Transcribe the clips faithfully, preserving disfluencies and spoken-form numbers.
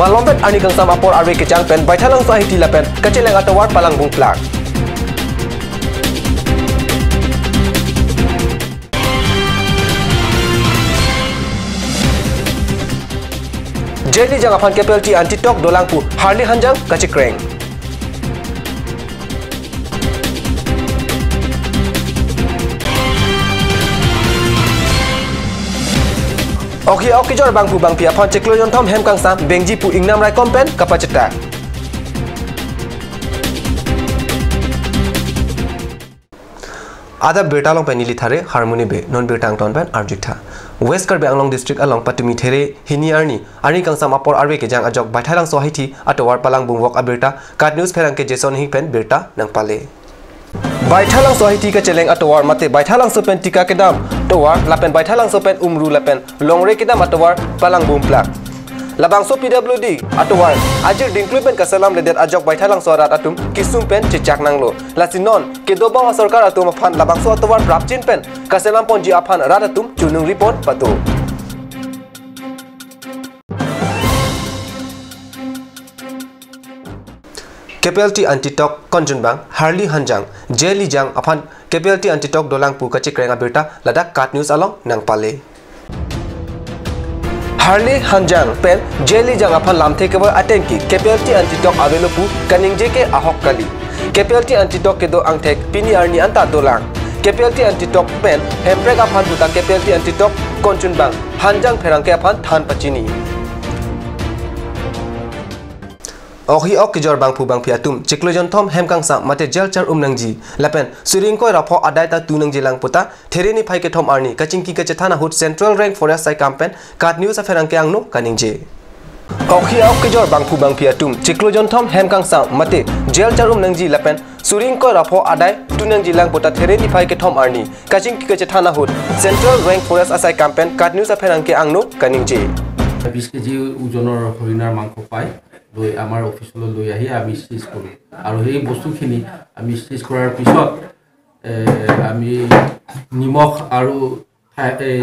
Malomvet arni kangsam apor arve kejang pen Baithalangso ahithi lapen kacheleng atovar palangbung plak. J. Lijang aphan K P L T anti-talk dolang pu Harli Hanjang kachekreng. Ohi ok kejor bangphu bangphi aphan chiklo jonthom hem kangsam bengji pu Ingnam Raikom pen kapacheta. Adap birta along pen neli Thare Harmoni Bey, non birta angton pen arjuktha. West Karbi Anglong District along patumi There hini arni, arni kangsam apor arve kejang ajok Baithalangso ahithi atovar palangbung vok abirta KAT News pherangke Jason Hing pen birta nangpale. Baithalangso ahithi kacheleng atovar mate Baithalangso pen tika kedam tovar lapen Baithalangso pen Umru lapen Longre kedam atovar palangbung plak. Labangso P W D atovar ajir dingklui pen kaselamledet ajok Baithalangso arat atum kesung pen chechak nanglo. Lasi non kedobom asorkar atum aphan labangso atovar prapjin pen kaselam ponji aphan rat atum choningri pon pato. K P L T anti-talk konjunbang Harli Hanjang, J. Lijang aphan K P L T anti-talk dolang pu kachekreng abirta ladak KAT News along nangpale. Harli Hanjang pen J. Lijang aphan lamthe kevoi atengke K P L T anti-talk avelo pu kaningje ke ahok kali. K P L T anti-talk kedo angthek pini arni anta dolang. K P L T anti-talk pen Hemprek aphan puta K P L T anti-talk konjunbang Hanjang pherangke aphan than pachini. Ohi ok kejor bangphu bangphi atum chiklo jonthom hem kangsam mate jail char um nangji lapen suri ingkoi ra pho adai ta tu nangji lang puta There niphai kethom arni kachingki kachethan ahut Central Range Forest saikam pen KAT News apherangke angno kaningje. Ohi ok kejor bangphu bangphi atum chiklo jonthom hem kangsam mate jail char um nangji lapen suri ingkoi ra pho adai tu nangji lang puta There niphai kethom arni kachingki kachethan ahut Central Range Forest asaikam pen KAT News apherangke angno kaningje. বিশ কেজি ওজনৰ হৰিণাৰ মাংস পাই লৈ আমাৰ অফিচলৈ লৈ আহি আমি চিজ কৰোঁ আৰু সেই বস্তুখিনি আমি চিজ কৰাৰ পিছত এ, আমি নিমখ আৰু ফে- এই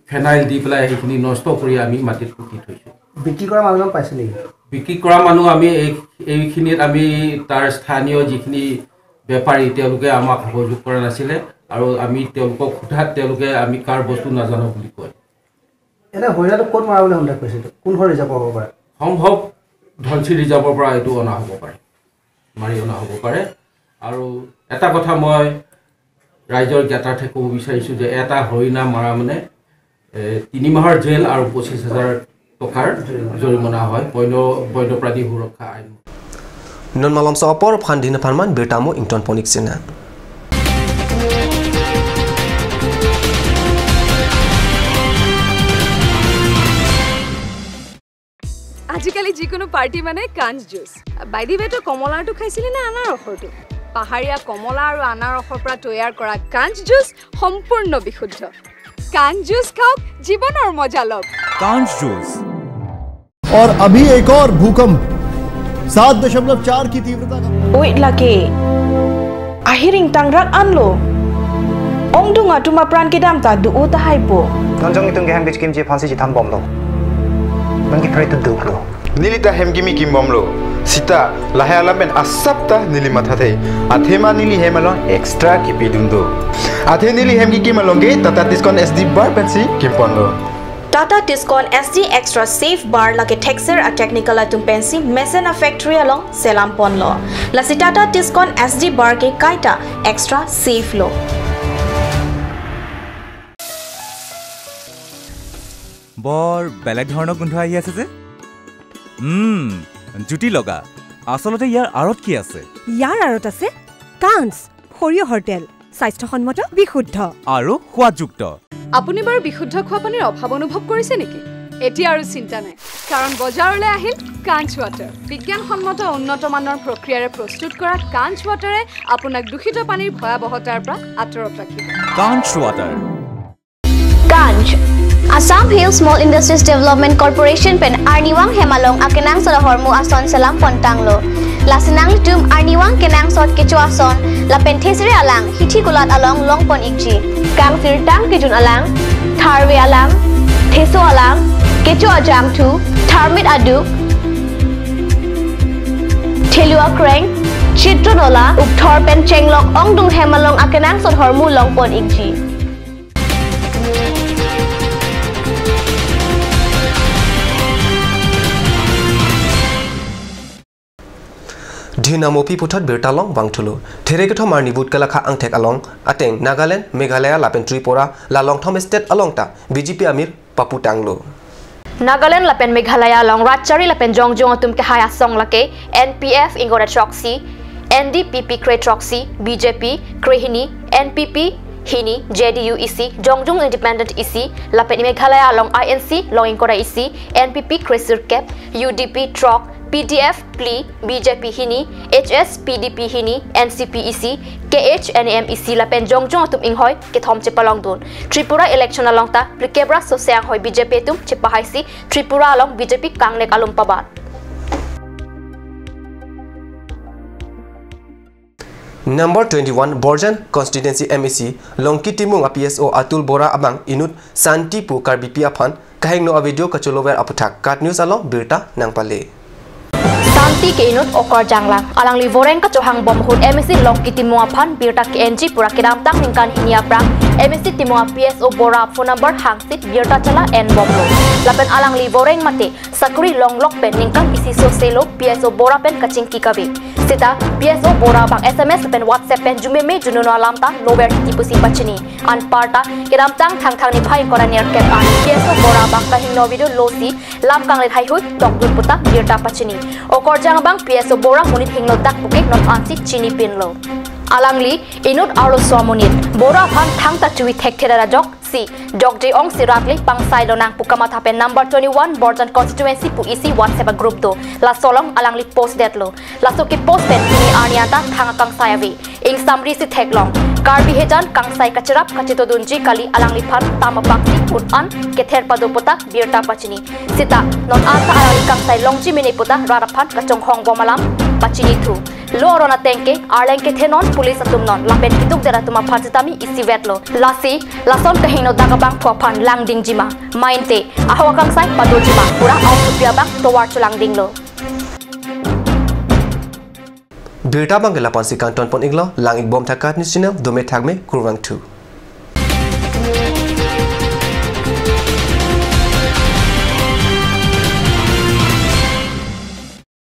ফেনাইল দি পেলাই সেইখিনি নষ্ট কৰি আমি মাটিত পুতি থৈছোঁ। বিক্ৰী কৰা মানুহজন পাইছে নেকি? বিক্ৰী কৰা মানুহ আমি এই এইখিনিত আমি তাৰ স্থানীয় যিখিনি বেপাৰী তেওঁলোকে আমাক সহযোগ কৰা নাছিলে আৰু আমি তেওঁলোকক সোধাত তেওঁলোকে আমি কাৰ বস্তু নাজানো বুলি কয়। এনে হৰিণাটো ক'ত মৰা বুলি সন্দেহ কৰিছে? এইটো কোনখন ৰিজাৰ্ভৰ হ'ব পাৰে? সম্ভৱ ধনশিৰি ৰিজাৰ্ভৰ পৰা এইটো অনা হ'ব পাৰে, মাৰি অনা হ'ব পাৰে। আৰু এটা কথা মই ৰাইজৰ জ্ঞাতাৰ্থে ক'ব বিচাৰিছোঁ যে এটা হৰিণা মৰা মানে এ, তিনি মাহৰ জেল আৰু পঁচিছ হাজাৰ টকাৰ জৰিমনা হয় বন্য বন্যপ্ৰাণী সুৰক্ষা আইন। Non malomso apor phan din aphan man birta mo ington pon ik sina. আজিকালি যিকোনো পাৰ্টি মানে কাঞ্চ জুচ। বাই দি ৱে, তই কমলাৰটো খাইছিলি নে আনাৰসৰটো? পাহাৰীয়া কমলা আৰু আনাৰসৰ পৰা তৈয়াৰ কৰা কাঞ্চ জুচ সম্পূৰ্ণ বিশুদ্ধ। কাঞ্চ জুচ খাওক, জীৱনৰ মজা লওক। कांच जूस। और अभी एक और भूकंप सात दशमलव चार की तीव्रता का। Oi lake. Ahiring tangrak anlo. Ongdung atum apran kedam ta do-o tahai po. Non jong itum ke hem kechikimji aphansi chethan bomlo. Non ke pray to do lo. Neli ta hem kimi kim bomlo. Sita lahai alam pen asap ta neli mathathe. Athema neli hem along extra kipidun do. Athe neli hem kikim along ke Tata Tiscon S D bar pensi kimponlo. Tata Tiscon S D Extra Safe Bar lake thekser a technical atum pensi mesen a factory along selam ponlo. Lasi Tata Tiscon S D Bar ke kaita extra safe lo. বৰ বেলেগ ধৰণৰ গোন্ধ আহি আছে যে। উম, জুতি লগা। আচলতে ইয়াৰ আঁৰত কি আছে? ইয়াৰ আঁৰত আছে কাঞ্চ, সৰিয়হৰ তেল, স্বাস্থ্যসন্মত, বিশুদ্ধ। আৰু সোৱাদযুক্ত। আপুনি বাৰু বিশুদ্ধ খোৱা পানীৰ অভাৱ অনুভৱ কৰিছে নেকি? এতিয়া আৰু চিন্তা নাই, কাৰণ বজাৰলৈ আহিল কাঞ্চ ৱাটাৰ। বিজ্ঞানসন্মত উন্নত মানৰ প্ৰক্ৰিয়াৰে প্ৰস্তুত কৰা কাঞ্চ ৱাটাৰে আপোনাক দূষিত পানীৰ ভয়াৱহতাৰ পৰা আঁতৰত ৰাখিব। কাঞ্চ water. Kanch. Assam Hill Small Industries Development Corporation pen arnivang hem along akenangsot ahormu ason selam pontanglo. Lasi nanglitum arnivang kenangsot kecho ason lapen thesere alang hithi kulat along longpon ikji. Kangsirtang kejun alang, tharve alang, theso alang, kecho ajangthu, tharmit aduk, Helua Kreng, Chitronola, Ukthor pen Chenglok ongdung hem along akenangsot ahormu longpon ikji. Dhinam opi puthot birta long vangthulo. There kethom arni vote kalakha angthek along ateng Nagaland, Meghalaya lapen Tripura la longthom state along ta B J P amir paputanglo. Nagaland lapen Meghalaya along Ratchari lapen Jongjung atum kehai asong lake N P F ingkoi ra throksi, N D P P kre throksi, B J P kre hini, N P P hini, J D U isi, Jongjung Independent isi, lapen Meghalaya along I N C along ingkoi ra isi, N P P kre sirkep, U D P throk, P D F phli, B J P hini, H S P D P hini, N C P isi, K H N A M isi lapen Jongjung atum inghoi kethom chepalongdun. Tripura election along ta phlikep ra sose anghoi B J P atum chepahaisi Tripura along B J P kangnek alum pabat. Number twenty-one Borjan Constituency M A C Longki Timung a P S O Atul Bora abang inut Santi pu Karbipi aphan kahingno a video kacholover aputhak KAT News along birta nangpale. Santi ke inut okorjang lang. Alangli voreng kachohang bom ahut M A C Longki Timung aphan birta ke-enji pura kedamtang ningkan hini aphrang M A C Timung a P S O Bora phone number hangsi birta chala en bomlo. Lapen alangli voreng mate sakori longlok pen ningkan isi soselo P S O Bora pen kachingki kave. Seta P S O Bora abang S M S pen WhatsApp pen jumeme junono alam ta lover titi pusi pachini. Anparta kedamtang Thangthang niphai ingkoi ra nerkep an P S O Bora abang kahingno video losi lam kanglet haihui tokdun puta birta pachini. Okorjang abang P S O Bora monit hingno dak puke non ansi chinipinlo. Alangli inut arloso amonit. Bora aphan thangta chuvi thekthe ra ajok si jokje ongsi rat le pangsai lonang pu kamatha pen number twenty-one Borjan Constituency pu isi WhatsApp a group do. Laso along alangli post detlo. Laso kepost pen pini arni anta thang akangsai ave. Ingsamri si theklong. Karbi hejan kangsai kacherap kachetodunji kali alangliphan tam apak si un-an kether pado puta birta pachini. Seta non anta alangli kangsai longji mene puta rat aphan kachonghong bom alam pachinithu. Lo aron ateng ke arleng kethe non police atum non lapen keduk der atum aphan sitame isivetlo. Lasi lason kahingno dak abangphu aphan langdingji ma, mainte ahok akangsai padoji ma pura aosupi abang tovar cholangdinglo. Birta abang ke lapu-ansi kangtonpon iklo, lang ikbom tha KAT News channel, dome thakme, kurvangthu.